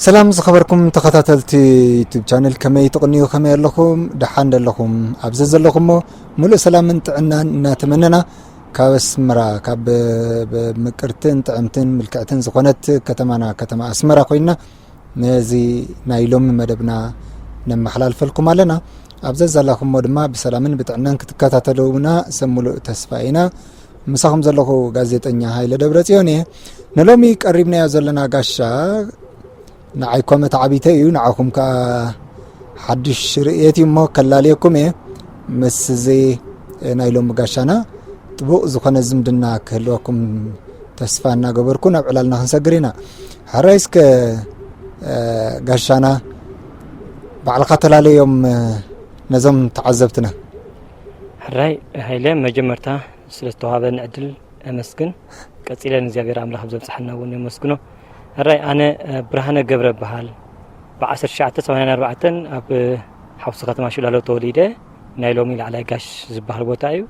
ሰላም ዝኸበርኩም ተኸታተልቲ ዩቱብ ቻነል፣ ከመይ ትቕንዩ? ከመይ ኣለኹም? ደሓን ደለኹም? ኣብ ዘዘለኹሞ ሙሉእ ሰላምን ጥዕናን እናተመነና፣ ካብ ኣስመራ፣ ካብ ብ-፣ ብ-፣ ምቅርትን ጥዕምትን ምልክዕትን ዝኾነት ከተማና፣ ከተማ ኣስመራ ኮይና፣ ነዚ ናይ ሎሚ መደብና ነመሓላልፈልኩም ኣለና። ኣብ ዘዛላኹሞ ድማ ብሰላምን ብጥዕናን ክትከታተሉና ሰብ ሙሉእ ተስፋ ኢና። ምሳኹም ዘለኹ ጋዜጠኛ ሃይለ ደብረጽዮን እየ። ንሎሚ ቀሪብናዮ ዘለና ጋሻ ንዓይ ኮመት ዓቢተ እዩ፣ ንዓኹም ከኣ ሓድሽ ርእየት እዩ እሞ ከላልየኩም እየ። ምስ እዚ ናይ ሎሚ ጋሻና ጥቡቕ ዝኾነ ዝምድና ክህልወኩም ተስፋ እናገበርኩ ናብ ዕላልና ክንሰግር ኢና። ሕራይ እስከ፣ እ፣ ጋሻና ባዕልኻ ተላለዮም፣ እ፣ ነዞም ተዓዘብትና። ሕራይ ሃይለ፣ መጀመርታ ስለ ዝተዋሃበኒ ዕድል ኣመስግን። ቀጺለ ንእግዚኣብሔር ኣምላኽ ኣብ ዘብጽሓና እውን የመስግኖ። ሕራይ ኣነ፣ እ፣ ብርሃነ ገብረ እበሃል። ብ ዓሰርተ ትሽዓተ ሰማንያን ኣርባዕተን ኣብ ሓውሲ ከተማ ሽላሎ ተወሊደ። ናይ ሎሚ ላዕላይ ጋሽ ዝበሃል ቦታ እዩ።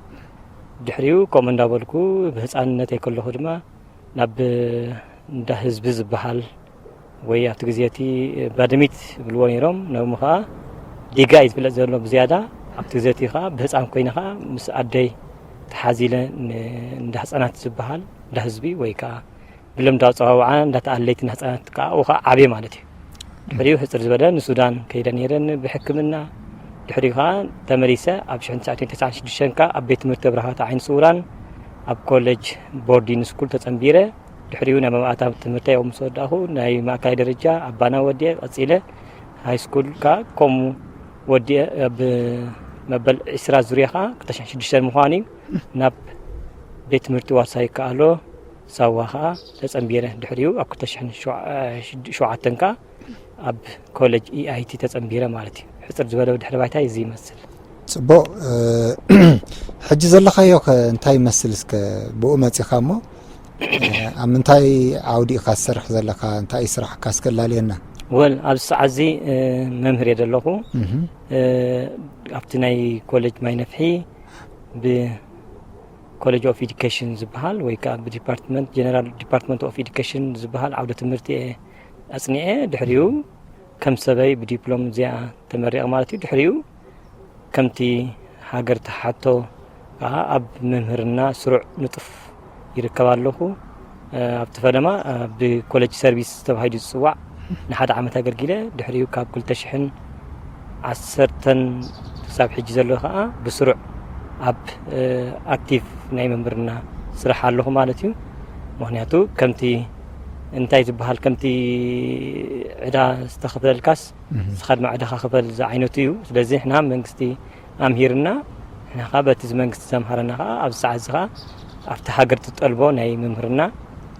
ድሕሪኡ ከምኡ እንዳበልኩ ብህፃንነተይ ከለኹ ድማ ናብ እንዳ ህዝቢ ዝበሃል ወይ ኣብቲ ግዜ እቲ ባድሚት ይብልዎ ነይሮም፣ ነሙ ከዓ ዲጋ እዩ ዝፍለጥ ዘሎ ብዝያዳ። ኣብቲ ግዜ እቲ ከዓ ብህፃን ኮይነ ከዓ ምስ ኣደይ ተሓዚለ ን-፣ እንዳ ህፃናት ዝበሃል እንዳ ህዝቢ ወይ ከዓ ብልምዳዊ ኣፀዋውዓ እንዳ ተኣለይቲ እንዳ ህፃናት ከዓ ኣብኡ ከዓ ዓብየ ማለት እዩ። ድሕሪኡ ሕፅር ዝበለ ንሱዳን ከይደ ነይረ ን-፣ ብሕክምና። ድሕሪኡ ከዓ ተመሊሰ ኣብ ሽሕን ትሽዓን ተስዓን ሽዱሽተን ከዓ ኣብ ቤት ትምህርቲ ኣብርሃት ዓይኒ ስውራን ኣብ ኮሌጅ ቦርዲን ስኩል ተፀንቢረ። ድሕሪኡ ናይ መባእታ ትምህርተይ ኣብኡ ምስ ወዳእኹ ናይ ማእከላይ ደረጃ ኣብ ባና ወዲአ ቀፂለ። ሃይ ስኩል ከዓ ከምኡ ወዲአ ኣብ መበል ዕስራ ዙርያ ከዓ ክልተ ሽሕን ሽዱሽተን ምዃኑ እዩ ናብ ቤት ትምህርቲ ዋሳ ይከኣሎ ሳዋ ከዓ ተፀንቢረ። ድሕሪኡ ኣብ ክልተ ሽሕን ሸውዓተን ከዓ ኣብ ኮሌጅ ኢ ኣይ ቲ ተጸንቢረ ማለት እዩ። ሕጽር ዝበለ ድሕሪ ባይታ እዚ ይመስል። ጽቡቕ፣ እ፣ ሕጂ ዘለኻዮ ከ እንታይ ይመስል? እስከ ብኡ መጺኻ እሞ፣ እ፣ ኣብ ምንታይ ዓውዲ ኢኻ ትሰርሕ ዘለኻ? እንታይ እዩ ስራሕካ? እስከ ኣላልየና። ወል፣ ኣብዚ ሰዓት እዚ፣ እ፣ መምህር እየ ዘለኹ። እህ። እ፣ ኣብቲ ናይ ኮሌጅ ማይ ነፍሒ ብ ኮሌጅ ኦፍ ኤዱኬሽን ዝበሃል ወይ ከኣ ብዲፓርትመንት፣ ጀነራል ዲፓርትመንት ኦፍ ኤዱኬሽን ዝበሃል ዓውደ ትምህርቲ እየ ኣጽኒዐ። ድሕሪኡ ከም ሰበይ ብዲፕሎም እዚኣ ተመሪቐ ማለት እዩ። ድሕሪኡ ከምቲ ሃገር ትሓቶ ከኣ ኣብ ምምህርና ስሩዕ ንጡፍ ይርከብ ኣለኹ። ኣብቲ ፈለማ ብኮሌጅ ሰርቪስ ተባሂሉ ዝጽዋዕ ንሓደ ዓመት ኣገልጊለ። ድሕሪኡ ካብ ክልተ ሽሕን ዓሰርተን ክሳብ ሕጂ ዘሎ ከኣ ብስሩዕ ኣብ፣ እ፣ ኣክቲቭ ናይ ምምርና ስራሕ ኣለኹ ማለት እዩ። ምኽንያቱ ከምቲ እንታይ ዝበሃል፣ ከምቲ ዕዳ ዝተኸፍለልካስ እህ። ንስኻ ድማ ዕዳኻ ክፈል ዝዓይነቱ እዩ። ስለዚ ንሕና መንግስቲ ኣምሂርና፣ ንሕና ኸኣ በቲ እዚ መንግስቲ ዘምሃረና ኸኣ ኣብዚ ሰዓት እዚ ኸኣ ኣብቲ ሃገር ትጠልቦ ናይ ምምህርና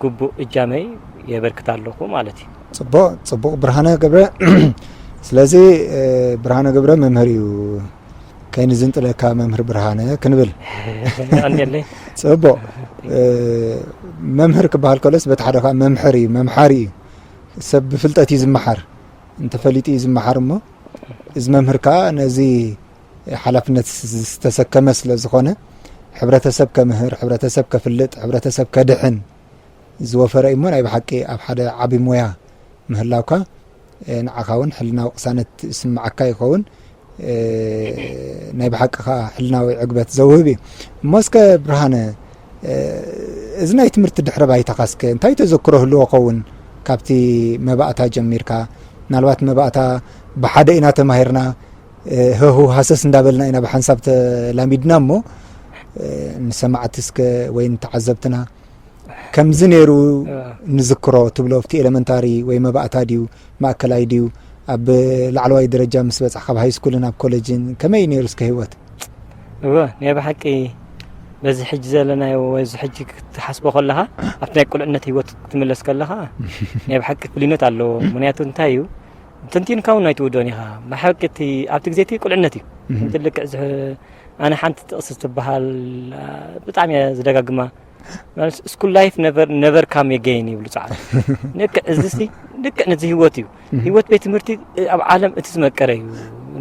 ግቡእ እጃመይ የበርክት ኣለኹ ማለት እዩ። ጽቡቕ፣ ጽቡቕ ብርሃነ ገብረ። ስለዚ፣ እ፣ ብርሃነ ገብረ መምህር እዩ። ከይንዝንጥለካ መምህር ብርሃነ ክንብል። የቐንየለይ። ጽቡቕ። እ፣ መምህር ክበሃል ከሎስ በቲ ሓደ ኸኣ መምሕር እዩ፣ መምሓሪ እዩ። ሰብ ብፍልጠት እዩ ዝመሓር፣ እንተፈሊጡ እዩ ዝመሓር እሞ፣ እዚ መምህር ከኣ ነዚ ሓላፍነት ዝተሰከመ ስለ ዝኾነ፣ ሕብረተሰብ ከምህር፣ ሕብረተሰብ ከፍልጥ፣ ሕብረተሰብ ከድሕን ዝወፈረ እሞ፣ ናይ ብሓቂ ኣብ ሓደ ዓቢ ሞያ ምህላውካ፣ እ፣ ንዓኻ እውን ሕልናዊ ቅሳነት ይስምዓካ ይኸውን። እ፣ ናይ ብሓቂ ከኣ ሕልናዊ ዕግበት ዘውህብ እዩ። እሞ እስከ ብርሃነ፣ እ፣ እዚ ናይ ትምህርቲ ድሕረ ባይታኻ እስከ እንታይ ተዘክሮ ህልዎ ኸውን? ካብቲ መባእታ ጀሚርካ፣ ምናልባት መባእታ ብሓደ ኢና ተማሂርና፣ እ፣ ህህው ሃሰስ እንዳበልና ኢና ብሓንሳብ ተላሚድና እሞ፣ እ፣ ንሰማዕቲ እስከ ወይ ንተዓዘብትና ከምዚ ነይሩ እ። ንዝክሮ ትብሎ፣ ኣብቲ ኤለመንታሪ ወይ መባእታ ድዩ፣ ማእከላይ ድዩ፣ ኣብ ላዕለዋይ ደረጃ ምስ በጻሕካ፣ ኣብ ሃይስኩልን ኣብ ኮሌጅን ከመይ እዩ ነይሩ እስከ ህይወት? እወ፣ ናይ ብሓቂ በዚ ሕጂ ዘለናዮ ወይ እዚ ሕጂ ክትሓስቦ ከለኻ፣ ኣብቲ ናይ ቁልዕነት ህይወት ክትምለስ ከለኻ፣ ናይ ብሓቂ ፍልይነት ኣለዎ። ምኽንያቱ እንታይ እዩ? ተንቲንካ እውን ኣይትውድኦን ኢኻ። ብሓቂ እቲ፣ ኣብቲ ግዜ እቲ ቁልዕነት እዩ። እህ። እቲ ልክዕ ዝሕ-፣ ኣነ ሓንቲ ጥቕሲ ትበሃል፣ ኣ፣ ብጣዕሚ እየ ዝደጋግማ። ማለት፣ "ስኩል ላይፍ ነቨር፣ ነቨር ካም ኤገይን" ይብሉ ጻዕዳ። ልክዕ እዚ ሲ፣ ልክዕ ነዚ ህይወት እዩ። እህ። ህይወት ቤት ትምህርቲ፣ እ፣ ኣብ ዓለም እቲ ዝመቀረ እዩ።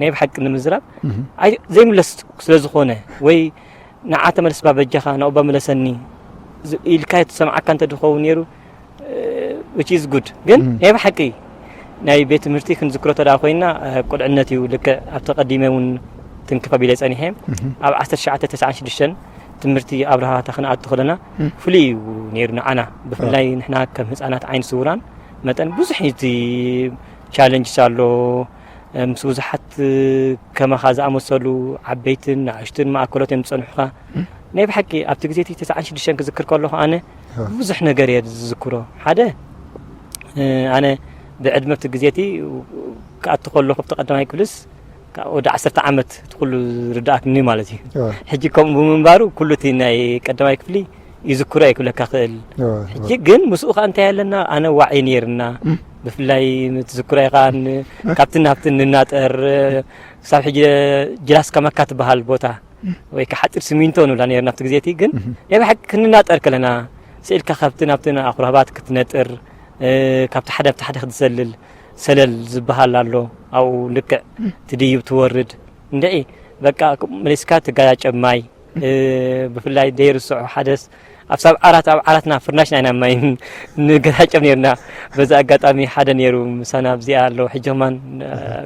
ናይ ብሓቂ ንምዝራብ፣ እህ። ኣይ-፣ ዘይምለስ ስለ ዝኾነ፣ ወይ "ንዓ ተመለስ ባ በጃኻ፣ ናኡባ ምለሰኒ" ዝ-፣ ኢልካ ትሰምዓካ እንተ ድኸውን ነይሩ፣ እ፣ which is good። ግን እህ። ናይ ብሓቂ ናይ ቤት ትምህርቲ ክንዝክሮ ተደኣ ኮይና ቁልዕነት እዩ። ልክዕ ኣብቲ ቀዲመ እውን ትንክፍ ኣቢለ ጸኒሐ። ኣብ ዓሰርተ ትሽዓተ ተስዓን ሽዱሽተን ትምህርቲ ኣብርሃታ ክንኣቱ ከለና ፍሉይ እዩ ነይሩ ንዓና። ብፍላይ ንሕና ከም ህጻናት ዓይኒ ስውራን መጠን ብዙሕ እቲ ቻለንጅስ ኣሎ። ምስ ብዙሓት ከማኻ ዝኣመሰሉ ዓበይትን ንኣሽቱን ማእከሎት እዮም ዝጸንሑኻ። ናይ ብሓቂ ኣብቲ ግዜ እቲ ተስዓን ሽዱሽተን ክዝክር ከለኹ ኣነ ብዙሕ ነገር እየ ዝዝክሮ። ሓደ ኣነ ብዕድመ ኣብቲ ግዜ እቲ ክኣቱ ከለኹ ኣብቲ ቀዳማይ ክፍልስ ወዲ ዓሰርተ ዓመት እቲ ኩሉ ዝርድኣክኒ ማለት እዩ። ሕጂ ከምኡ ብምንባሩ ኩሉ እቲ ናይ ቀዳማይ ክፍሊ ይዝክሮ እየ ክብለካ ክእል። ሕጂ ግን ምስኡ ከኣ እንታይ ኣለና ኣነ ዋዒ ነይርና። ብፍላይ ትዝክሮ ኢኻ ካብቲ ናብቲ ንናጠር ክሳብ ሕጂ ጅላስ ከመካ ትበሃል ቦታ ወይ ከዓ ሓፂር ሲሚንቶ ንብላ ነርና ኣብቲ ግዜ እቲ። ግን ናይ ብሓቂ ክንናጠር ከለና ስኢልካ ካብቲ ናብቲ ኣኹራባት ክትነጥር ካብቲ ሓደ ኣብቲ ሓደ ክትዘልል ሰለል ዝበሃል ኣሎ። ኣብኡ ልክዕ ትድይብ ትወርድ እንድዒ በቃ መሊስካ ትጋጫጨብ ማይ ብፍላይ ደይርስዖ ሓደስ ኣብ ሳብ ዓራት ኣብ ዓራትና ፍርናሽ ናይና ማይ ንገታጨብ ነርና። በዚ ኣጋጣሚ ሓደ ነይሩ ምሳና ኣብዚኣ ኣሎ ሕጂ ከማን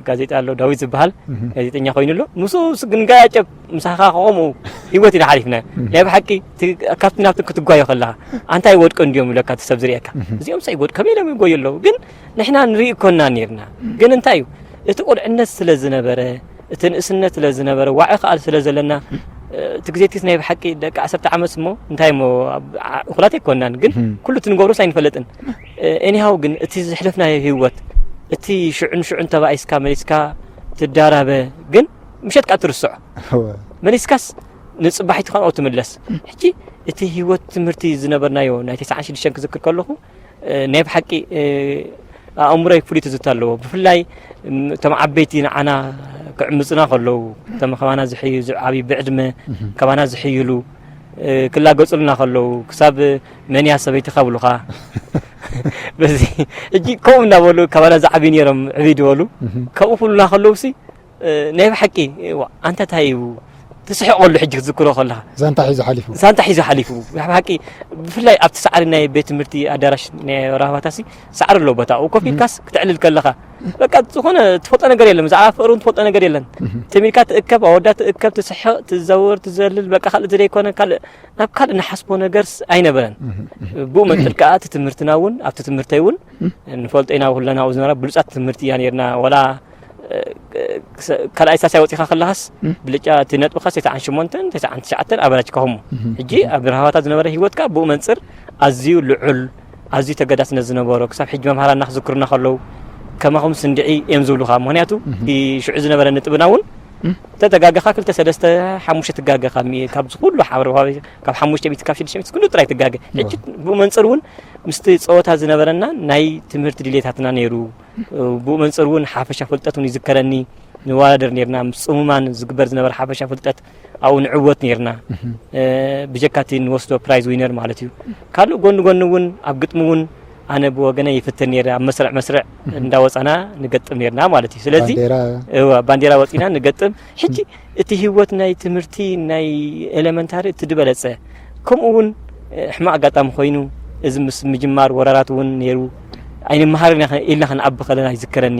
ጋዜጣ ኣሎ ዳዊት ዝበሃል ጋዜጠኛ ኮይኑ ኣሎ። ምስ ግንጋያጨብ ምሳኻ ከምኡ ህይወት ኢና ሓሊፍና። ናይ ብሓቂ ካብቲ ናብቲ ክትጓዮ ከለኻ ኣንታይ ወድቀ እንዲዮም ይብለካ እቲ ሰብ ዝርእየካ። እዚኦም ሳይ ወድ ከመይ ኢሎም ይጎዩ ኣለዉ ግን ንሕና ንርኢ ኮና ነርና። ግን እንታይ እዩ እቲ ቁልዕነት ስለ ዝነበረ እቲ ንእስነት ስለ ዝነበረ ዋዒ ከኣል ስለ ዘለና እቲ ግዜ ቲስ ናይ ብሓቂ ደቂ ዓሰርተ ዓመት እሞ እንታይ እሞ እኹላት ኣይኮናን ግን ኩሉ እቲ ንገብሮስ ኣይንፈልጥን። ኤኒሃው ግን እቲ ዘሕለፍናዮ ህይወት እቲ ሽዑን ሽዑን ተባኢስካ መሊስካ ትዳራበ ግን ምሸት ቃ ትርስዖ መሊስካስ ንጽባሒት ኻን ትምለስ። ሕጂ እቲ ህይወት ትምህርቲ ዝነበርናዮ ናይ ተስዓን ሽዱሽተን ክዝክር ከለኹ ናይ ብሓቂ ኣእምሮይ ፍሉይ ትዝታ ኣለዎ። ብፍላይ እቶም ዓበይቲ ንዓና ክዕምፁና ከለዉ እቶም ከባና ዝሕዩ ዝዓብዩ ብዕድመ ከባና ዝሕይሉ ክላገፁልና ከለዉ ክሳብ መንያ ሰበይትኻ ብሉኻ በዚ ሕጂ ከምኡ እናበሉ ከባና ዝዓብዩ ነይሮም ዕብይ ዝበሉ ከምኡ ክብሉና ከለዉ ሲ ናይ ብሓቂ ኣንታ እንታይ እዩ ትስሕቐሉ ሕጂ ክትዝክሮ ከለኻ ዛንታ ሒዙ ሓሊፉ ዛንታ ሒዙ ሓሊፉ ብሓቂ ብፍላይ ኣብቲ ሰዓሪ ናይ ቤት ትምህርቲ ኣዳራሽ ናይ ራህባታሲ ሰዓሪ ኣሎ ቦታ ኣብኡ ኮፍ ኢልካስ ክትዕልል ከለኻ በቃ ዝኾነ ትፈልጦ ነገር የለን ብዛዕባ ፍቅሪ እውን ትፈልጦ ነገር የለን ተሚልካ ትእከብ ኣወዳ ትእከብ ትስሕቕ ትዘውር ትዘልል በቃ ካልእ ዘይኮነ ካልእ ናብ ካልእ ንሓስቦ ነገርስ ኣይነበረን ብኡ መጠን ከዓ እቲ ትምህርትና እውን ኣብቲ ትምህርተይ እውን ንፈልጦ ኢና ኩለና ኣብኡ ዝነበራ ብሉፃት ትምህርቲ እያ ነርና ወላ ካልኣይ ሳልሳይ ወፂኻ ከለኻስ ብልጫ እቲ ነጥብኻስ ተስዓን ሸሞንተን ተስዓን ትሽዓተን ኣበራጅ ከኹሞ ሕጂ ኣብ ራህዋታት ዝነበረ ሂወትካ ብኡ መንፅር ኣዝዩ ልዑል ኣዝዩ ተገዳስነት ዝነበሮ ክሳብ ሕጂ መምሃራና ክዝክሩና ከለዉ ከማኹም ስንድዒ እዮም ዝብሉኻ ምክንያቱ እቲ ሽዑ ዝነበረ ነጥብና እውን ተተጋገኻ ክልተ ሰለስተ ሓሙሽተ ትጋገኻ ካብ ዝኩሉ ሓብረባቢ ካብ ሓሙሽተ ሚእቲ ካብ ሽዱሽተ ሚእቲ ክንዱ ጥራይ ትጋገ ሕጂ ብኡ መንፅር እውን ምስቲ ፀወታ ዝነበረና ናይ ትምህርቲ ድሌታትና ነይሩ ብኡ መንፅር እውን ሓፈሻ ፍልጠት እውን ይዝከረኒ ንዋዳደር ነርና ምስ ፅሙማን ዝግበር ዝነበረ ሓፈሻ ፍልጠት ኣብኡ ንዕወት ነርና ብጀካቲ ንወስዶ ፕራይዝ ዊነር ማለት እዩ ካልእ ጎኒ ጎኒ እውን ኣብ ግጥሚ እውን ኣነ ብወገነ ይፍትን ነረ ኣብ መስርዕ መስርዕ እንዳወፃና ንገጥም ነርና ማለት እዩ ስለዚ ባንዴራ ወፂና ንገጥም ሕጂ እቲ ህይወት ናይ ትምህርቲ ናይ ኤለመንታሪ እቲ ዝበለፀ ከምኡ እውን ሕማቕ ኣጋጣሚ ኮይኑ እዚ ምስ ምጅማር ወራራት እውን ነይሩ ኣይንመሃርን ኢልና ክንኣቢ ከለና ይዝከረኒ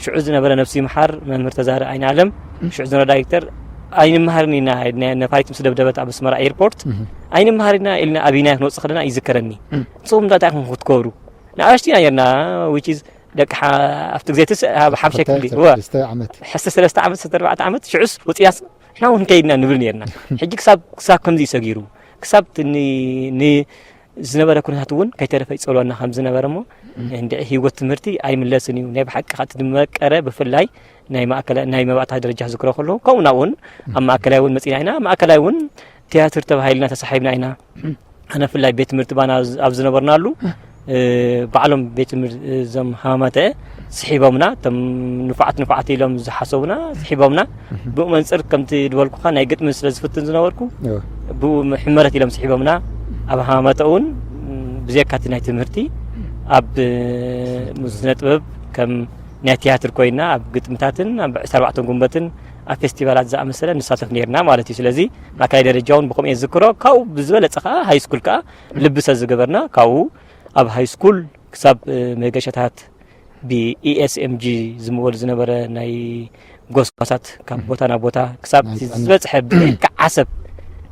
ሽዑ ዝነበረ ነብሲ ይምሓር መምህር ተዛረ ኣይነ ኣለም ሽዑ ዝነበረ ዳይሬክተር ኣይንመሃርን ኢና ነፋሪት ምስ ደብደበት ኣብ ኣስመራ ኤርፖርት ኣይንመሃር ኢና ኢልና ኣቢና ክንወፅእ ከለና ይዝከረኒ ንስኹም እንታይ ኢኹም ክትገብሩ ንኣሽቱ ኢና ነርና which is ደቂ ኣብቲ ግዜ ትስ ኣብ ሓምሻይ ክፍሊ ሕስተ ሰለስተ ዓመት ሕስተ ኣርባዕተ ዓመት ሽዑስ ወፂናስ ንሕና እውን ከይድና ንብል ነርና ሕጂ ክሳብ ክሳብ ከምዚ ሰጊሩ ክሳብ ዝነበረ ኩነታት እውን ከይተረፈ ይፀልወና ከም ዝነበረ እሞ እንድዒ ህይወት ትምህርቲ ኣይምለስን እዩ ናይ ብሓቂ እቲ ዝመቀረ ብፍላይ ናይ ማእከለ ናይ መባእታ ደረጃ ዝክሮ ከለዉ ከምኡ ናብኡን ኣብ ማእከላይ እውን መፂና ኢና ማእከላይ እውን ቲያትር ተባሂልና ተሳሒብና ኢና ኣነ ፍላይ ቤት ትምህርቲ ባና ኣብ ዝነበርናሉ ባዕሎም ቤት ትምህርቲ እዞም ሃማማተ ስሒቦምና እቶም ንፉዓት ንፉዓት ኢሎም ዝሓሰቡና ስሒቦምና ብኡ መንፅር ከምቲ ዝበልኩካ ናይ ግጥሚ ስለ ዝፍትን ዝነበርኩ ብኡ ሕመረት ኢሎም ስሒቦምና ኣብ ሃማማተ እውን ብዘካቲ ናይ ትምህርቲ ኣብ ስነ ጥበብ ከም ናይ ቲያትር ኮይና ኣብ ግጥምታትን ኣብ ዕስራ ኣርባዕተ ጉንበትን ኣብ ፌስቲቫላት ዝኣመሰለ ንሳተፍ ነርና ማለት እዩ ስለዚ ማእከላይ ደረጃ እውን ብከምኡ እየ ዝዝክሮ ካብኡ ብዝበለፀ ከዓ ሃይስኩል ከዓ ልቢ ስለ ዝገበርና ካብኡ ኣብ ሃይስኩል ክሳብ መገሻታት ብኢኤስኤምጂ ዝምወል ዝነበረ ናይ ጎስጓሳት ካብ ቦታ ናብ ቦታ ክሳብ ናይ እቲ ጥዕና። ዝበፅሐ ብልካ ዓሰብ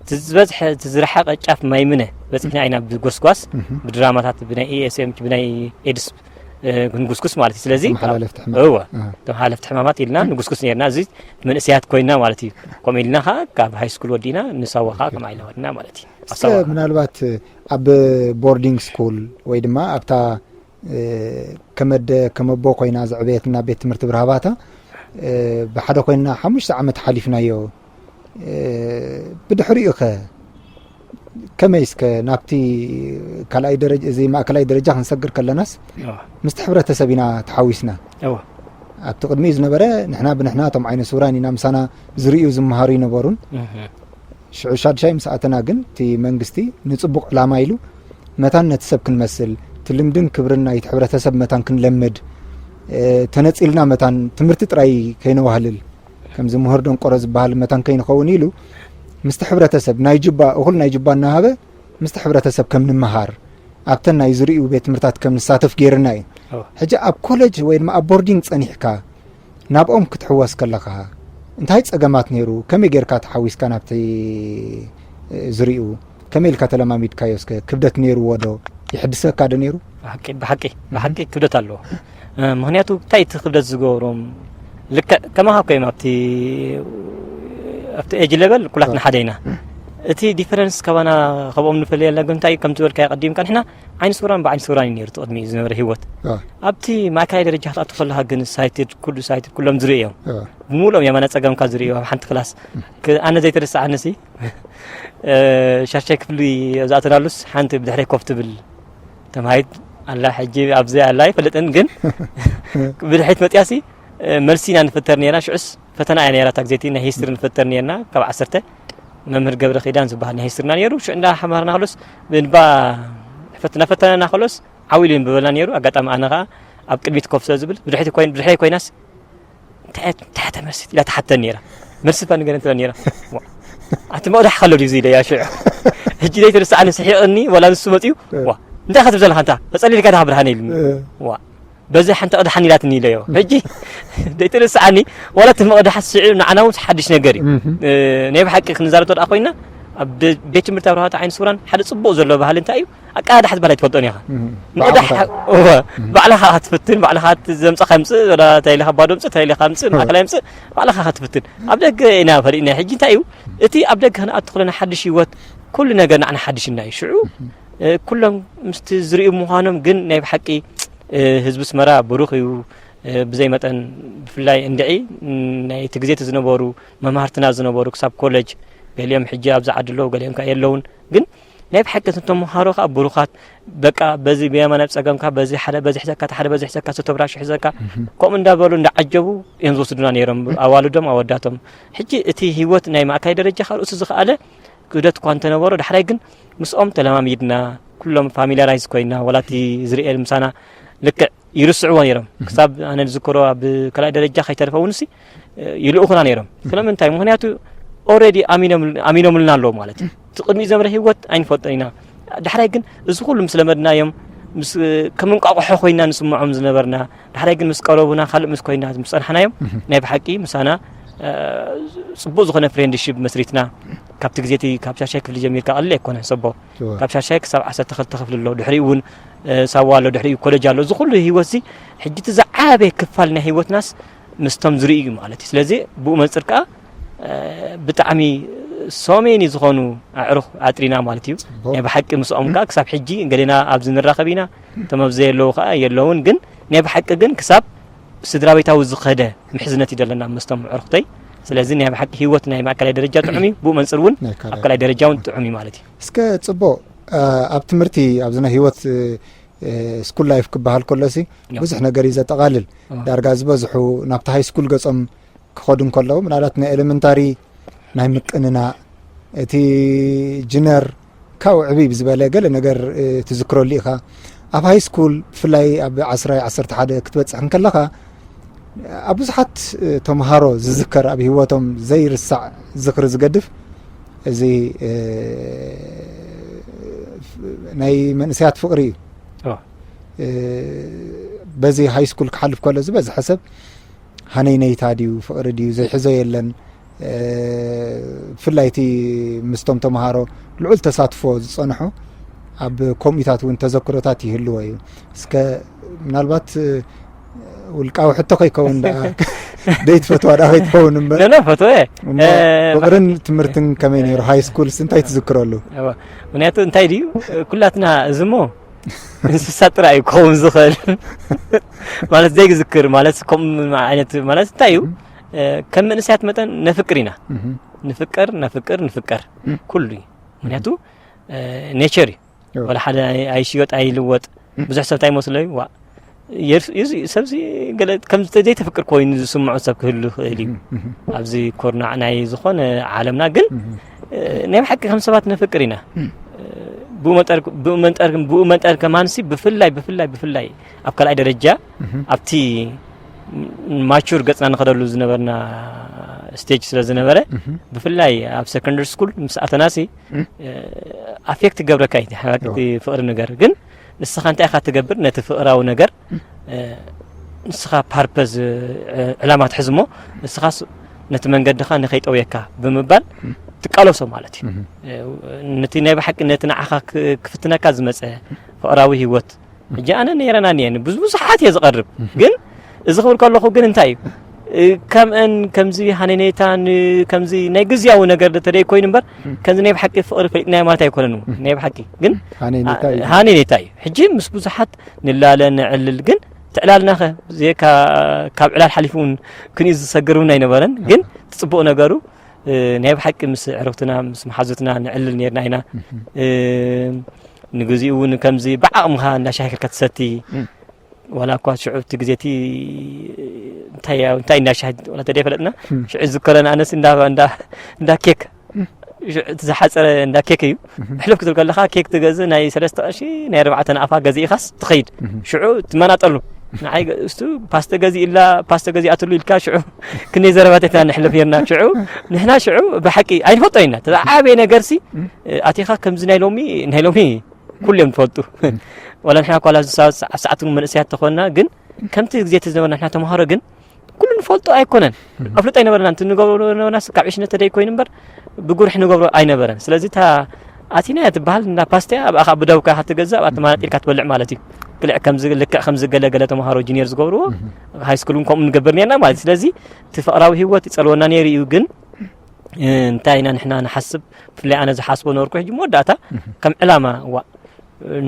እቲ ዝበፅሐ እቲ ዝረሓቐ ጫፍ ማይምነ በፂሕና ኢና ብጎስጓስ እህ። ብድራማታት ብናይ ኢኤስኤምጂ ብናይ ኤድስ እ፣ ክንጉስጉስ ማለት እዩ። ስለዚ ተመሓላለፍቲ ሕማም። እወ ኣሃ። ተመሓላለፍቲ ሕማማት ኢልና ንጉስጉስ ነርና። እዚ መንእሰያት ኮይና ማለት እዩ። ከምኡ ኢልና ከዓ ካብ ሃይ ስኩል ወዲና ንሳዋ ከዓ ከምኣ ኢልና ወዲና ማለት እዩ። እስከ ምናልባት ኣብ ቦርዲንግ ስኩል ወይ ድማ ኣብታ እ፣ ከመደ ከመቦ ኮይና ዘዕበየትና ቤት ትምህርቲ ብርሃባታ እ፣ ብሓደ ኮይና ሓሙሽተ ዓመት ሓሊፍናዮ። እ፣ ብድሕሪኡ ከ ከመይ እስከ ናብቲ ካልኣይ ደረጃ እዚ ማእከላይ ደረጃ ክንሰግር ከለናስ እወ ምስቲ ሕብረተሰብ ኢና ተሓዊስና። እወ ኣብቲ ቅድሚኡ ዝነበረ ንሕና ብንሕና እቶም ዓይነ ስውራን ኢና ምሳና ዝርእዩ ዝመሃሩ ይነበሩን። እህ። ሽዑ ሻድሻይ ምስ ኣተና ግን እቲ መንግስቲ ንጽቡቕ ዕላማ ኢሉ መታን ነቲ ሰብ ክንመስል እቲ ልምድን ክብርን ናይቲ ሕብረተሰብ መታን ክንለምድ እ፣ ተነጺልና መታን ትምህርቲ ጥራይ ከይነዋህልል ከምዚ ምሁር ደንቆሮ ዝበሃል መታን ከይንኸውን ኢሉ ምስቲ ሕብረተሰብ ናይ ጁባ እኹል ናይ ጁባ እናሃበ ምስቲ ሕብረተሰብ ከም ንምሃር ኣብተን ናይ ዝርእዩ ቤት ትምህርታት ከም ንሳተፍ ገይርና እዩ። እወ። ሕጂ ኣብ ኮሌጅ ወይ ድማ ኣብ ቦርዲንግ ጸኒሕካ ናብኦም ክትሕወስ ከለኻ እንታይ ጸገማት ነይሩ? ከመይ ጌርካ ተሓዊስካ ናብቲ እ፣ ዝርእዩ? ከመይ ኢልካ ተለማሚድካዮ? እስከ ክብደት ነይርዎ ዶ? ይሕድሰካ ዶ ነይሩ? ብሓቂ ብሓቂ ብሓቂ ክብደት ኣለዎ። እ፣ ምክንያቱ እንታይ እቲ ክብደት ዝገብሮም ልክዕ ከማኻ እኮ እዮም ኣብቲ ኣብቲ ኤጅ ሌቨል ኩላትና ሓደ ኢና። እቲ ዲፈረንስ ካባና ካብኦም ንፈልየልና ግን እንታይ እዩ? ከም ዝበልካዮ ቀዲምካ ንሕና ዓይኒ ስውራን ብዓይኒ ስውራን እዩ ነይሩ እቲ ቅድሚ ዝነበረ ህይወት። አ፣ ኣብቲ ማእከላይ ደረጃ ክትኣቱ ከለኻ ግን ሳይትድ ኩሉ ሳይትድ ኩሎም ዝርእዮም አ፣ ብምሉኦም የማና ጸገምካ ዝርእዮ ኣብ ሓንቲ ክላስ ክ- ኣነ ዘይተረስዓኒ ሲ እ፣ ሻሻይ ክፍሊ ኣብ ዝኣተናሉስ ሓንቲ ብድሕረይ ኮፍ ትብል ተማሂት ኣላ። ሕጂ ኣብዚ ኣላ ኣይፈልጥን ግን ብድሕሪት መፅያሲ እ፣ መልሲ ኢና ንፍተር ነርና። ሽዑስ ፈተና እያ ነራ እታ ግዜቲ ናይ ሂስትሪ ንፍተር ነርና ካብ ዓሰርተ መምህር ገብረ ኪዳን ዝበሃል ናይ ሂስትሪና ነይሩ። ሽዑ እንዳ ሓማርና ከሎስ ብንባ ፈትና ፈተናና ከሎስ ዓው ኢሉ ይንብበልና ነይሩ። ኣጋጣሚ ኣነ ከዓ ኣብ ቅድሚት ኮፍ ስለ ዝብል ብድሕሪት ኮይን ብድሕረይ ኮይናስ እንታይ እንታይ ተመልሲት ኢላ ትሓተኒ ነይራ። መልሲ እባ ንገረን ትብለኒ ነይራ። ዋ፣ ኣቲ መቕዳሕ ከሎ ድዩ ኢለ እያ ሽዑ። ሕጂ ደይትርስዓኒ ስሒቕኒ ዋላ ንሱ መፅዩ ዋ እንታይ ክትብል ዘለካ እንታ ተፀሊልካ ዳኻ ብርሃነ ኢሉኒ። ዋ በዚ ሓንቲ ቅድሓኒ ኢላትኒ ኢለዮ። ሕጂ ደይትርስዓኒ ዋላ እቲ መቕዳሕ ስዒ ንዓና እውን ሓድሽ ነገር እዩ። እ፣ ናይ ብሓቂ ክንዛረብ ተደኣ ኮይና ኣብ ደ- ቤት ትምህርቲ ኣብርሃት ዓይኒ ስውራን ሓደ ፅቡቕ ዘሎ ባህሊ እንታይ እዩ? ኣቃዳሕ ዝበሃል ኣይትፈልጦን ኢኻ። ምቕዳሕ እወ፣ ባዕልኻ ክትፍትን ባዕልኻ ዘምፀኻ ምፅእ ወላ እንታይ ኢልካ ባዶ ምፅእ እንታይ ኢልካ ምፅእ ማእከላይ ምፅእ ባዕልኻ ክትፍትን ኣብ ደገ ኢና ፈሊጥና። ሕጂ እንታይ እዩ እቲ ኣብ ደገ ክንኣቱ ከለና ሓድሽ ህይወት ኩሉ ነገር ንዓና ሓድሽና እዩ። ሽዑ እ፣ ኩሎም ምስቲ ዝርእዩ ምዃኖም ግን ናይ ብሓቂ እ፣ ህዝቢ ኣስመራ ብሩኽ እዩ። እ፣ ብዘይ መጠን ብፍላይ እንድዒ ም፣ ናይቲ ግዜ እቲ ዝነበሩ መማህርትና ዝነበሩ ክሳብ ኮለጅ ገሊኦም ሕጂ ኣብዚ ዓዲ ኣለዉ ገሊኦም ከኣ የለውን። ግን ናይ ብሓቂ እቶም ተምሃሮ ከኣ ብሩኻት በቃ በዚ ብየማን ኣብ ጸገምካ በዚ ሓደ በዚ ሕዘካ እቲ ሓደ በዚ ሕዘካ ሰቶብራሽ ሕዘካ ከምኡ እንዳበሉ እንዳዓጀቡ እዮም ዝወስዱና ነይሮም ኣዋልዶም ኣወዳቶም። ሕጂ እቲ ህይወት ናይ ማእከላይ ደረጃ ካብ ርእሱ ዝኸኣለ ክብደት እኳ እንተነበሮ ዳሕራይ ግን ምስኦም ተለማሚድና ኩሎም ፋሚልያራይዝ ኮይና ዋላ እቲ ዝርእየል ምሳና ልክዕ ይርስዕዎ ነይሮም። ክሳብ ኣነ ዝዝክሮ ኣብ ካልኣይ ደረጃ ከይተርፈ እውን ሲ ይልእኹና ነይሮም። ስለምንታይ? ምክንያቱ ኦልሬዲ ኣሚኖምልና ኣለዉ ማለት እዩ። እቲ ቅድሚኡ ዘምረ ህይወት ኣይንፈልጦን ኢና። ዳሕራይ ግን እዚ ኩሉ ምስ ለመድናዮም ምስ ከም እንቋቑሖ ኮይና ንስምዖም ዝነበርና ዳሕራይ ግን ምስ ቀረቡና ካልእ ምስ ኮይና ምስ ጸንሓናዮም ናይ ብሓቂ ምሳና ጽቡቕ ዝኾነ ፍሬንድሺፕ መስሪትና። ካብቲ ግዜ እቲ ካብ ሻሻይ ክፍሊ ጀሚርካ ቀሊል ኣይኮነን ሰቦ ካብ ሻሻይ ክሳብ ዓሰርተ ክልተ ክፍሊ ኣሎ ድሕሪኡ እውን ሳዋ ኣሎ ድሕሪኡ ኮለጅ ኣሎ እዚ ኩሉ ህይወት እዚ ሕጂ እቲ ዝዓበየ ክፋል ናይ ህይወትና ምስቶም ዝርእዩ ማለት እዩ። ስለዚ ብኡ መንፅር ከዓ ብጣዕሚ so many ዝኾኑ ኣዕሩኽ ኣጥሪና ማለት እዩ። ናይ ብሓቂ ምስኦም ከዓ ክሳብ ሕጂ ገሌና ኣብዚ ንራኸብ ኢና። እቶም ኣብዚ የለዉ ከዓ የለውን ግን ናይ ብሓቂ ግን ክሳብ ስድራ ቤታዊ ዝኸደ ምሕዝነት እዩ ዘለና ምስቶም ኣዕሩኽተይ። ስለዚ ናይ ብሓቂ ህይወት ናይ ማእከላይ ደረጃ ጥዑም እዩ ብኡ መንፅር እውን ኣብ ካልኣይ ደረጃ እውን ጥዑም እዩ ማለት እዩ። እስከ ፅቡቕ ኣብ ትምህርቲ ኣብዚ ናይ ህይወት ስኩል ላይፍ ክበሃል ከሎ ሲ ብዙሕ ነገር እዩ ዘጠቓልል። ዳርጋ ዝበዝሑ ናብቲ ሃይ ስኩል ገጾም ክኸዱ እንከለዉ ምናልባት ናይ ኤለመንታሪ ናይ ምቅንናእ እቲ ጅነር ካብኡ ዕብይ ብዝበለ ገለ ነገር ትዝክረሉ ኢኻ። ኣብ ሃይ ስኩል ብፍላይ ኣብ ዓስራይ ዓሰርተ ሓደ ክትበጽሕ እንከለኻ ኣብ ብዙሓት ተምሃሮ ዝዝከር ኣብ ህይወቶም ዘይርሳዕ ዝኽሪ ዝገድፍ እዚ ናይ መንእሰያት ፍቕሪ እዩ። በዚ ሃይ ስኩል ክሓልፍ ከሎ ዝበዝሐ ሰብ ሃነይነይታ ድዩ፣ ፍቕሪ ድዩ፣ ዘይሕዞ የለን። ብፍላይ እቲ ምስቶም ተምሃሮ ልዑል ተሳትፎ ዝጸንሑ ኣብ ከምኡታት እውን ተዘክሮታት ይህልዎ እዩ። እስከ ምናልባት ውልቃዊ ሕቶ ከይከውን ደኣ ደይትፈትዋ ደኣ ከይትኸውን እምበር። ነነ ፈትወ እሞ ፍቕርን ትምህርትን ከመይ ነይሩ? ሃይ ስኩልስ እንታይ ትዝክረሉ? ምክንያቱ እንታይ ድዩ ኩላትና እዚ እሞ እንስሳ ጥራይ እዩ ክኸውን ዝኽእል። ማለት ዘይዝክር ማለት ከም ዓይነት ማለት እንታይ እዩ ከም መንእሰያት መጠን ነፍቅር ኢና። ንፍቀር ነፍቅር ንፍቀር ኩሉ እዩ። ምክንያቱ ኔቸር እዩ። ወላ ሓደ ኣይሽየጥ ኣይልወጥ። ብዙሕ ሰብ እንታይ ይመስሎ እዩ ዋ ሰብዚ ገለ ከም ዘይተፍቅር ኮይኑ ዝስምዖ ሰብ ክህሉ ይኽእል እዩ። ኣብዚ ኮርናዕ ናይ ዝኾነ ዓለምና ግን ናይ ብሓቂ ከም ሰባት ነፍቅር ኢና። ብኡ መጠር ከማንሲ ብፍላይ ብፍላይ ብፍላይ ኣብ ካልኣይ ደረጃ ኣብቲ ማቹር ገጽና ንኸደሉ ዝነበርና ስቴጅ ስለ ዝነበረ ብፍላይ ኣብ ሰኮንደሪ ስኩል ምስ ኣተናሲ ኣፌክት ገብረካ እዩ። ፍቕሪ ነገር ግን ንስኻ እንታይ ኢኻ ትገብር ነቲ ፍቕራዊ ነገር ንስኻ ፓርፐዝ ዕላማ ትሕዝ እሞ ንስኻስ ነቲ መንገድኻ ንኸይጠውየካ ብምባል ትቃለሶ ማለት እዩ። ነቲ ናይ ብሓቂ ነቲ ንዓኻ ክፍትነካ ዝመፀ ፍቕራዊ ህይወት ሕጂ ኣነ ነይረና እኒአኒ ብዙሓት እየ ዝቐርብ ግን እዚ ክብል ከለኹ ግን እንታይ እዩ ከምአን ከምዚ ሃነኔታን ከምዚ ናይ ግዝያዊ ነገር ተደይ ኮይኑ እምበር ከምዚ ናይ ብሓቂ ፍቕሪ ፈሊጥናዮ ማለት ኣይኮነን። ናይ ብሓቂ ግን ሃነኔታ እዩ። ሕጂ ምስ ብዙሓት ንላለ ንዕልል ግን ትዕላልናኸ ካብ ዕላል ሓሊፉ እውን ክንዩ ዝሰግር እውን ኣይነበረን። ግን ትፅቡቕ ነገሩ ናይ ብሓቂ ምስ ዕርክትና ምስ መሓዙትና ንዕልል ነርና ኢና። ንግዚኡ እውን ከምዚ ብዓቕምኻ እንዳሻሂ ክትሰቲ ዋላ እኳ ሽዑ እቲ ግዜ እቲ እንታይ እንታይ እንዳሻሂ ዋላ ተደይ ፈለጥና ሽዑ ዝከረን ኣነስ እንዳ እንዳ እንዳ ኬክ እቲ ዝሓፀረ እንዳ ኬክ እዩ። ሕልፍ ክትብል ከለኻ ኬክ ትገዝእ ናይ ሰለስተ ቅርሺ ናይ ኣርባዕተ ናቕፋ ገዚእኻስ ትኸይድ። ሽዑ ትመናጠሉ ንዓይ እስቱ ፓስተ ገዚእላ ፓስተ ገዚኣትሉ ኢልካ ሽዑ ክንደይ ዘረባታት ኢና ንሕልፍ ነርና። ሽዑ ንሕና ሽዑ ብሓቂ ኣይንፈልጦ ኢና። ተዛ ዓበየ ነገርሲ ኣቲኻ ከምዚ ናይ ሎሚ ናይ ሎሚ ኩሉ እዮም ትፈልጡ። ዋላ ንሕና ኳላ ኣብዚ ሰዓት እውን መንእሰያት ተኾንና ግን ከምቲ ግዜ እቲ ዝነበርና ንሕና ተምሃሮ ግን ኩሉ ንፈልጦ ኣይኮነን። ኣፍልጦ ኣይነበረና። እንት ንገብሮ ነበርና ካብ ዕሽነት ተደይ ኮይኑ እምበር ብጉርሕ ንገብሮ ኣይነበረን። ስለዚ እታ ኣቲና እያ ትበሃል እንዳ ፓስቲያ ኣብኣ ብደውካ ክትገዝእ ኣብኣ ተማናጢልካ ትበልዕ ማለት እዩ። ክልዕ ከምዚ ልክዕ ከምዚ ገለ ገለ ተምሃሮ ጂኒየር ዝገብርዎ ሃይ ስኩል እውን ከምኡ ንገብር ነርና ማለት እዩ። ስለዚ እቲ ፍቕራዊ ህይወት ይጸልወና ነይሩ እዩ። ግን እንታይ ኢና ንሕና ንሓስብ ብፍላይ ኣነ ዝሓስቦ ነበርኩ። ሕጂ መወዳእታ ከም ዕላማ ዋ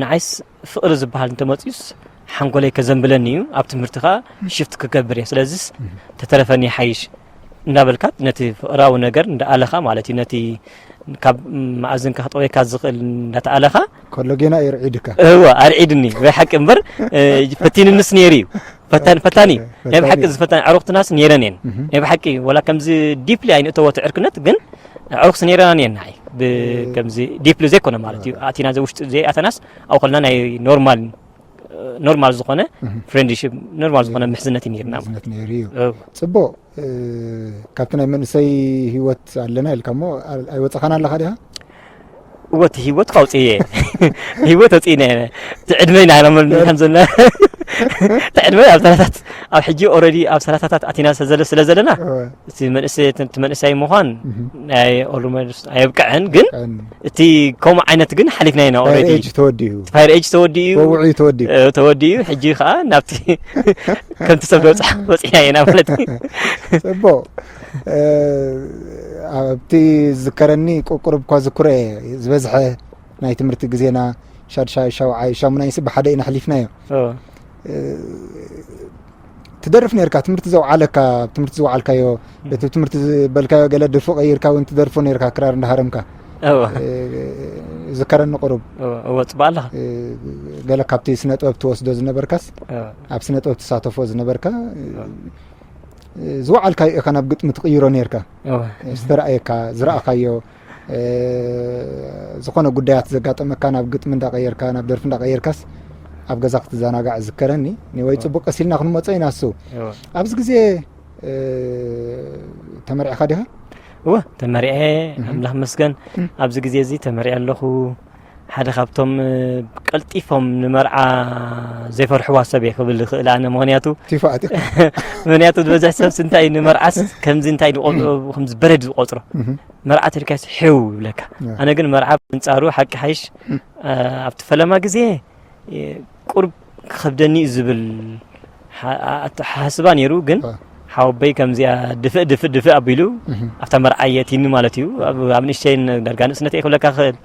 ንዓይስ ፍቕሪ ዝበሃል እንተመፅዩስ ሓንጎለይ ከዘንብለኒ እዩ ኣብ ትምህርቲ ከዓ ሽፍት ክገብር እየ። ስለዚስ ተተረፈኒ ይሓይሽ እንዳበልካ ነቲ ፍቕራዊ ነገር እንዳኣለኻ ማለት እዩ ነቲ ካብ መኣዝንካ ክጠወየካ ዝኽእል እንዳተኣለኻ ከሎ ጌና እዩ ርዒድካ እወ ኣርዒድኒ ወይ ሓቂ እምበር ፈቲንንስ ነይሩ እዩ። ፈታን ፈታኒ ናይ ብሓቂ ዝፈታን ዕሩኽትናስ ነይረን እየን። ናይ ብሓቂ ወላ ከምዚ ዲፕሊ ኣይንእተዎ ትዕርክነት ግን ዕሩኽስ ነይረና እየን። ንዓይ ከምዚ ዲፕሊ ዘይኮነ ማለት እዩ ኣቲና ውሽጢ ዘይኣተናስ ኣብኡ ከለና ናይ ኖርማል ኖርማል ዝኾነ ፍሬንድሽፕ ኖርማል ዝኾነ ምሕዝነት እዩ ነይርና። ምሕዝነት ነይሩ እዩ። ጽቡቕ። ካብቲ ናይ መንእሰይ ህይወት ኣለና ኢልካ እሞ ኣይወጻኻን ኣለኻ ዲኻ? እወ እቲ ህይወት ካውፅየ ህይወት ወፂእና እየ። እቲ ዕድመ ኢና ኢና መልምል ከም ዘለና እቲ ዕድመ ኣብ ሰላሳታት ኣብ ሕጂ ኦረዲ ኣብ ሰላሳታት ኣቲና ስለ ዘለ- ስለ ዘለና እወ። እቲ መንእሰይ እቲ መንእሰይ ምዃን ናይ ኦልሞስት ኣየብቅዐን ግን ቀን እቲ ከምኡ ዓይነት ግን ሓሊፍና ኢና ኦረዲ ኤጅ ተወዲኡ ፋይር ኤጅ ተወዲኡ ወውዑ ተወዲኡ እ፣ ተወዲኡ ሕጂ ከዓ ናብቲ ከምቲ ሰብ ዝበፅሓ በፂሕና ኢና ማለት እዩ። ጽቡቕ። ኣብቲ ዝከረኒ ቁርቁርብ እኳ ዝክሮ እየ ዝበዝሐ ናይ ትምህርቲ ግዜና ሻድሻይ ሻውዓይ ሻሙናይ ሲ ብሓደ ኢና ኣሕሊፍናዮ። ትደርፍ ነርካ ትምህርቲ ዘውዓለካ ትምህርቲ ዝወዓልካዮ እቲ ትምህርቲ ዝበልካዮ ገለ ድርፉ ቀይርካ እውን ትደርፎ ነርካ ክራር እንዳሃረምካ ዝከረኒ ቁሩብ። እወ ጽቡቅ ኣለኻ። ገለ ካብቲ ስነ ጥበብ ትወስዶ ዝነበርካስ ኣብ ስነ ጥበብ ትሳተፎ ዝነበርካ ዝወዓልካዮ ኢኻ ናብ ግጥሚ ትቕይሮ ነርካ። ዝተረኣየካ ዝረኣኻዮ ዝኾነ ጉዳያት ዘጋጠመካ ናብ ግጥሚ እንዳቐየርካ ናብ ደርፊ እንዳቐየርካስ ኣብ ገዛ ክትዘናጋዕ ዝከረኒ። ኒወይ ጽቡቅ ቀሲልና ክንመጾ ኢና። እሱ ኣብዚ ግዜ ተመሪዕካ ዲኻ? እወ ተመሪዐ ኣምላኽ መስገን ኣብዚ ግዜ እዚ ተመሪዐ ኣለኹ። ሓደ ካብቶም ቀልጢፎም ንመርዓ ዘይፈርሕዋ ሰብ እየ ክብል ይኽእል ኣነ። ምኽንያቱ ቲፎ ኣቲ ምኽንያቱ ዝበዝሕ ሰብስ እንታይ እዩ፣ ንመርዓስ ከምዚ እንታይ ዝቆልዑ ከምዚ በረድ ዝቆፅሮ። መርዓ ተልካስ ሕው ይብለካ። ኣነ ግን መርዓ ብንጻሩ ሓቂ ሓይሽ ኣብቲ ፈለማ ግዜ ቁርብ ክኸብደኒ እዩ ዝብል ሓስባ ነይሩ። ግን ሓወበይ ከምዚኣ ድፍእ ድፍእ ድፍእ ኣቢሉ ኣብታ መርዓ የእቲኒ ማለት እዩ። ኣብ ንእሽተይ ዳርጋ ንእስነት እየ ክብለካ ክእል።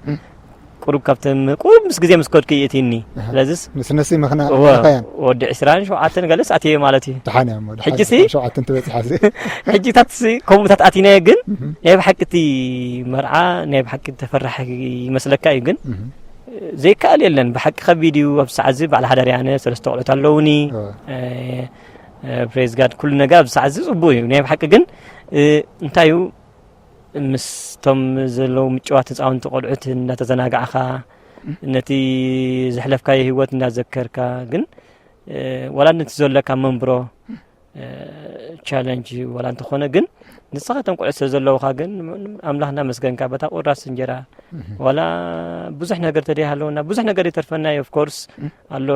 ቁሩብ ካብተን ቁሩብ ምስ ግዜ ምስ ከድኩ የእቲኒ። ስለዚስ ንስነሲ መኽና እወ፣ መኻያን ወዲ ዕስራን ሸውዓተን ገለስ ኣትየ ማለት እዩ። ደሓን እያ እሞ ደሓን ሕጂ ሲ? ሸውዓተን ትበጽሕ ኣብዚ ሕጂታት ሲ ከምኡታት ኣቲናዮ፣ ግን ናይ ብሓቂ እቲ መርዓ ናይ ብሓቂ ተፈራሕ ይመስለካ እዩ። ግን ዘይከኣል የለን። ብሓቂ ከቢድ እዩ። ኣብ ሰዓት እዚ በዓል ሓዳር እየ ኣነ፣ ሰለስተ ቆልዑት ኣለውኒ። እወ። ፕሬዝ ጋድ ኩሉ ነገር ኣብዚ ሰዓት እዚ ጽቡቅ እዩ ናይ ብሓቂ። ግን እንታይ እዩ ምስቶም ዘለዉ ምጭዋት ህፃውንቲ ቆልዑት እንዳተዘናጋዕኻ ነቲ ዘሕለፍካዮ ህይወት እንዳዘከርካ፣ ግን ዋላ ነቲ ዘለካ መንብሮ ቻለንጅ ዋላ እንተኾነ፣ ግን ንስኻቶም ቆልዑት ስለ ዘለውኻ ግን ኣምላኽ እናመስገንካ በታ ቁራስ እንጀራ ዋላ ብዙሕ ነገር ተደይሃለውና ብዙሕ ነገር ይተርፈና እዩ። ኦፍኮርስ ኣሎ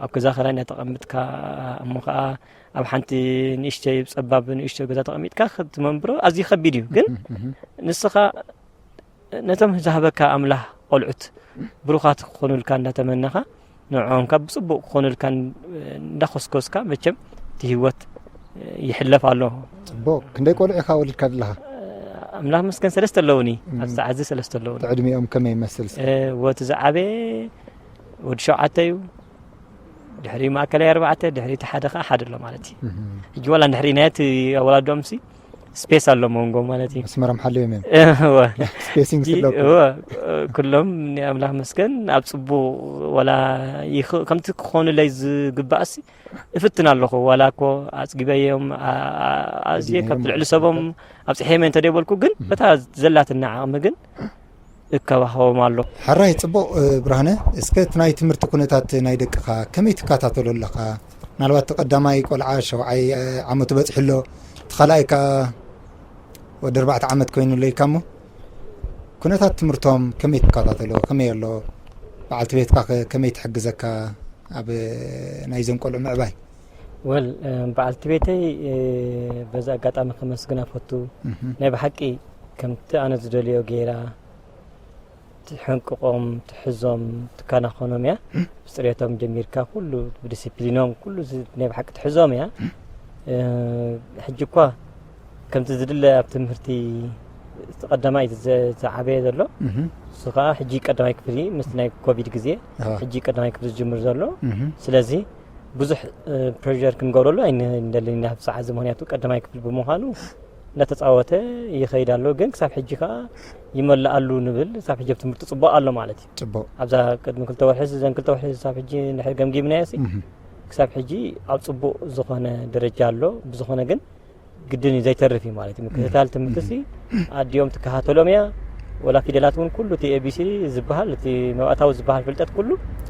ኣብ ገዛ ኸራይ እናተቐምጥካ እሞ ከዓ ኣብ ሓንቲ ንእሽተይ ጸባብ ንእሽተይ ገዛ ተቐሚጥካ ክትመንብሮ ኣዝዩ ከቢድ እዩ። ግን ንስኻ ነቶም ዝሃበካ ኣምላኽ ቆልዑት ብሩኻት ክኾኑልካ እንዳተመነኻ ንዕኦም ካብ ብጽቡቕ ክኾኑልካ እንዳኾስኮስካ መቸም እቲ ህይወት ይሕለፍ ኣሎ። ጽቡቅ ክንደይ ቆልዑ ኢኻ ወሊድካ ዘለኻ ኣምላኽ መስገን ሰለስተ ኣለውኒ። ኣብ ሰዓት እዚ ሰለስተ ኣለውኒ። ዕድሚኦም ከመይ ይመስል ወቲ ዝዓበየ ወዲ ሸውዓተ እዩ። ድሕሪ ማእከላይ ኣርባዕተ፣ ድሕሪ እቲ ሓደ ከዓ ሓደ ኣሎ ማለት እዩ። ሕጂ ዋላ እንድሕሪ ናይ እቲ ኣወላዶም ሲ ስፔስ ኣሎ መንጎ ማለት እዩ። መስመሮም ሓልዮም እዮም እወ። ስፔሲንግ ሕጂ ስለኩ እወ፣ ኩሎም ንኣምላኽ መስገን ኣብ ጽቡቕ ዋላ ይኽ- ከምቲ ክኾኑለይ ዝግባእሲ እፍትን ኣለኹ። ዋላ እኮ ኣጽጊበዮም ኣ- ኣ- ኣዝየ ካብ ልዕሊ ሰቦም ኣብጽሐዮም እንተደይበልኩ ግን በታ ዘላትና ዓቕሚ ግን እከባኸቦም ኣሎ። ሓራይ ጽቡቕ እ፣ ብርሃነ፣ እስከ እቲ ናይ ትምህርቲ ኩነታት ናይ ደቅኻ ከመይ ትከታተሎ ኣለኻ? ምናልባት እቲ ቀዳማይ ቆልዓ ሸውዓይ እ፣ ዓመቱ በጺሑ ኣሎ፣ እቲ ካልኣይ ከኣ ወዲ ኣርባዕተ ዓመት ኮይኑ ኣሎ ኢልካ እሞ ኩነታት ትምህርቶም ከመይ ትከታተሎ? ከመይ ኣሎ? በዓልቲ ቤትካ ከ ከመይ ትሕግዘካ ኣብ ናይዞም ቆልዑ ምዕባይ? ወል በዓልቲ ቤተይ በዚ ኣጋጣሚ ከመስግና ፈቱ። ናይ ብሓቂ ከምቲ ኣነ ዝደልዮ ገይራ ትሕንቅቖም ትሕዞም ትከናኸኖም እያ። ብፅሬቶም ጀሚርካ ኩሉ ብዲሲፕሊኖም ኩሉ ናይ ብሓቂ ትሕዞም እያ። ሕጂ እኳ ከምቲ ዝድለ ኣብ ትምህርቲ እቲ ቀዳማይ ዝዓበየ ዘሎ እሱ ከዓ ሕጂ ቀዳማይ ክፍሊ ምስቲ ናይ ኮቪድ ግዜ ሕጂ ቀዳማይ ክፍሊ ዝጅምር ዘሎ። ስለዚ ብዙሕ ፕሬር ክንገብረሉ ኣይንደልን ኢና ኣብ ሰዓት እዚ፣ ምክንያቱ ቀዳማይ ክፍሊ ብምዃኑ እንዳተፃወተ ይኸይድ ኣሎ። ግን ክሳብ ሕጂ ከዓ ይመልኣሉ ንብል። ክሳብ ሕጂ ኣብ ትምህርቲ ፅቡቅ ኣሎ ማለት እዩ። ፅቡቅ ኣብዛ ቅድሚ ክልተ ወርሒ እዘን ክልተ ወርሒ ክሳብ ሕጂ እንድሕር ገምጊምናዮ ሲ ክሳብ ሕጂ ኣብ ፅቡቅ ዝኾነ ደረጃ ኣሎ። ብዝኾነ ግን ግድን እዩ ዘይተርፍ እዩ ማለት እዩ። ምክትታል ትምህርቲ ሲ ኣዲኦም ትከታተሎም እያ። ወላ ፊደላት እውን ኩሉ እቲ ኤቢሲ ዝበሃል እቲ መባእታዊ ዝበሃል ፍልጠት ኩሉ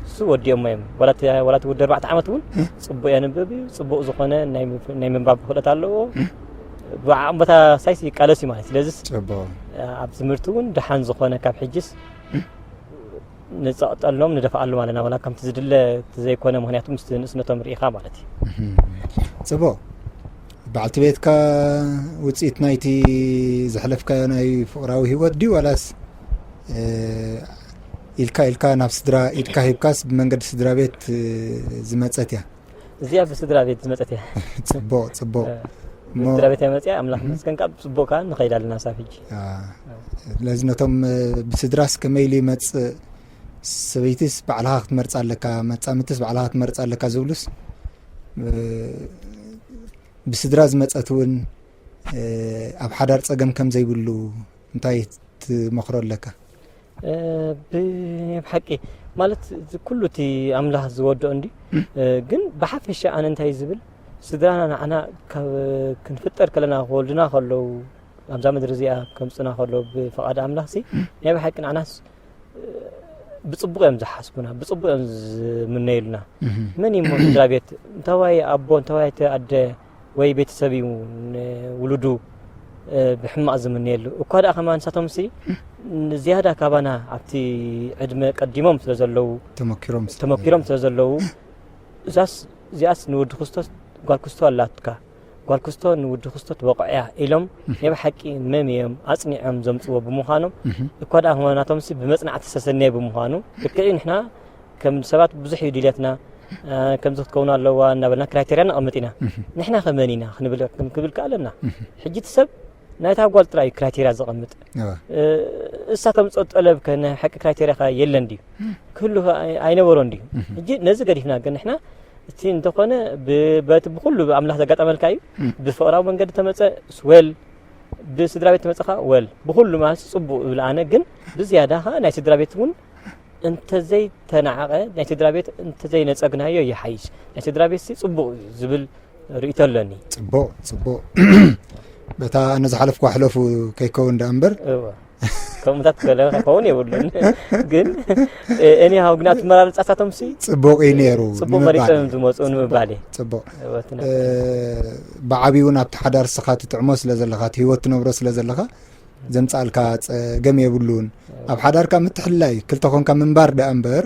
እሱ ወዲኦሞ እዮም። ወላ እቲ ወዲ ኣርባዕተ ዓመት እውን ፅቡቅ የንብብ እዩ። ፅቡቅ ዝኾነ ናይ ምንባብ ክእለት ኣለዎ። ብዓቕሚ ቦታ ሳይስ ይቃለስ እዩ ማለት እዩ። ስለዚስ ፅቡቅ ኣብ ትምህርቲ እውን ደሓን ዝኾነ ካብ ሕጅስ ንፀቕጠሎም ንደፍኣሎም ኣለና። ዋላ ከምቲ ዝድለ እቲ ዘይኮነ ምክንያቱ ምስቲ ንእስነቶም ርኢኻ ማለት እዩ። ፅቡቅ በዓልቲ ቤትካ ውፅኢት ናይቲ ዘሕለፍካዮ ናይ ፍቅራዊ ህይወት ድዩ ዋላስ ኢልካ ኢልካ ናብ ስድራ ኢድካ ሂብካስ ብመንገዲ ስድራ ቤት ዝመፀት እያ? እዚኣ ብስድራ ቤት ዝመፀት እያ። ፅቡቅ ፅቡቅ ስድራ ቤት እያ መፅያ ኣምላኽ መስገን ካብ ፅቡቅ ከዓ ንኸይድ ኣለና ሳብ ሕጂ። ስለዚ ነቶም ብስድራስ ከመይ ኢሉ ይመፅእ ሰበይትስ ባዕልኻ ክትመርፃ ኣለካ መፃምትስ ባዕልኻ ክትመርፃ ኣለካ ዝብሉስ ብስድራ ዝመፀት እውን ኣብ ሓዳር ፀገም ከም ዘይብሉ እንታይ ትመኽሮ ኣለካ? ብሓቂ ማለት ኩሉ እቲ ኣምላኽ ዝወድኦ እንዲ ግን ብሓፈሻ ኣነ እንታይ ዝብል ስድራና ንዓና ካብ ክንፍጠር ከለና ክወልድና ከለዉ ኣብዛ ምድሪ እዚኣ ከምፅና ከሎ ብፍቓድ ኣምላኽ ሲ ናይ ብሓቂ ንዓናስ ብፅቡቅ እዮም ዝሓስቡና ብፅቡቅ እዮም ዝምነዩልና። መን እዩ እሞ ስድራ ቤት እንተዋይ ኣቦ እንተዋይ ኣደ ወይ ቤተሰብ እዩ ንውሉዱ ብሕማቕ ዝምነየሉ እኳ ደኣ ከማን ንሳቶምሲ ዝያዳ ካባና ኣብቲ ዕድመ ቀዲሞም ስለ ዘለዉ ተመኪሮም ተመኪሮም ስለ ዘለዉ እዛስ እዚኣስ ንወዲ ክስቶ ጓል ክስቶ ኣላትካ ጓል ክስቶ ንወዲ ክስቶ ትበቕዖ እያ ኢሎም ናይ ብሓቂ መምዮም ኣፅኒዖም ዘምፅዎ ብምዃኖም እኳ ደኣ ከማን ናቶምሲ ብመፅናዕቲ ዝተሰነየ ብምዃኑ ልክዕ እዩ ንሕና ከም ሰባት ብዙሕ እዩ ድልየትና ከምዚ ክትከውን ኣለዋ እናበልና ክራይቴርያ ነቐምጥ ኢና ንሕና ከመን ኢና ክንብል ክብል ከኣለና ሕጂ እቲ ሰብ ናይታ ጓል ጥራይ እዩ ክራይቴርያ ዘቐምጥ እሳ ከምፀኦ ጠለብ ከ ናይ ሓቂ ክራይቴርያ ከ የለን ድዩ ክህሉ ከ ኣይ- ኣይነበሮን ድዩ ሕጂ ነዚ ገዲፍና ግን ንሕና እቲ እንተኾነ ብ- በቲ ብኩሉ ኣምላኽ ዘጋጠመልካ እዩ ብፍቕራዊ መንገዲ ተመፀ ስወል ብስድራ ቤት ተመፀኻ ወል ብኩሉ ማለት ፅቡቅ ይብል ኣነ ግን ብዝያዳ ከዓ ናይ ስድራ ቤት እውን እንተዘይተናዓቐ ናይ ስድራ ቤት እንተዘይነፀግናዮ ይሓይሽ ናይ ስድራ ቤት ሲ ፅቡቅ እዩ ዝብል ርእይቶ ኣለኒ ፅቡቕ ፅቡቕ በታ ኣነ ዝሓለፍኳ ሕለፉ ከይከውን ደኣ እምበር እወ። ከምኡታት ገለ ክኸውን የብሉን ግን እኔ ሃው ግን ኣትመራርፃታቶም ሲ ፅቡቕ እዩ ነይሩ ፅቡቅ መሪፆም እዮም ዝመፅኡ ንምባል እዩ ፅቡቕ እወ፣ እቲ ነ- ብዓብዪ እውን ኣብቲ ሓዳር ስኻ ትጥዕሞ ስለ ዘለኻ እቲ ህይወት ትነብሮ ስለ ዘለኻ ዘምፃልካ ፀገም የብሉን ኣብ ሓዳርካ ምትሕልላይ ክልተ ኮንካ ምንባር ደኣ እምበር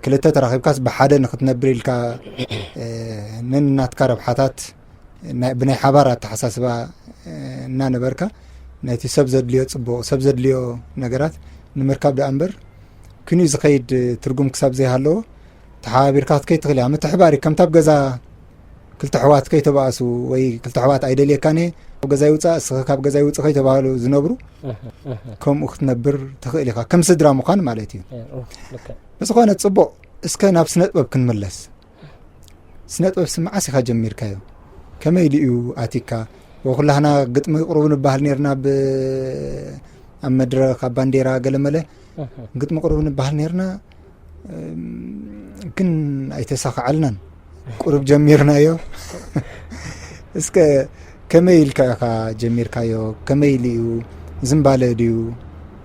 ክልተ ተራኺብካስ ብሓደ ንክትነብር ኢልካ ነንናትካ ረብሓታት ናይ- ብናይ ሓባር ኣተሓሳስባ እ፣ እናነበርካ ነቲ ሰብ ዘድልዮ ፅቡቕ ሰብ ዘድልዮ ነገራት ንምርካብ ደኣ እምበር ክንዩ ዝኸይድ ትርጉም ክሳብ ዘይሃለዎ ተሓባቢርካ ክትከይድ ትኽእል እያ ምትሕባር እዩ ከምታ ኣብ ገዛ ክልተ ኣሕዋት ከይተባእሱ ወይ ክልተ ኣሕዋት ኣይደልየካን እየ ካብ ገዛ ይውፃእ እስኸ ካብ ገዛ ይውፅእ ከይተባህሉ ዝነብሩ ከምኡ ክትነብር ትኽእል ኢኻ ከም ስድራ ምዃን ማለት እዩ ኡፍ፣ ልክዕ። ብዝኾነ ፅቡቕ እስከ ናብ ስነጥበብ ክንምለስ ስነጥበብ ስምዓስ ኢኻ ጀሚርካዮ ከመይ ኢሉ እዩ ኣቲካ ወኩላህና ግጥሚ ቅሩብ ንበሃል ነርና ብ ኣብ መድረኽ ኣብ ባንዴራ ገለመለ ግጥሚ ቅሩብ ንበሃል ነርና ግን ኣይተሳኽዓልናን ቁሩብ ጀሚርናዮ እስከ ከመይ ኢልካ ኢኻ ጀሚርካዮ ከመይ ኢሉ እዩ ዝምባለ ድዩ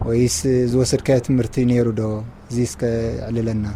ወይስ ዝወሰድካዮ ትምህርቲ ነይሩ ዶ እዚ እስከ ዕልለና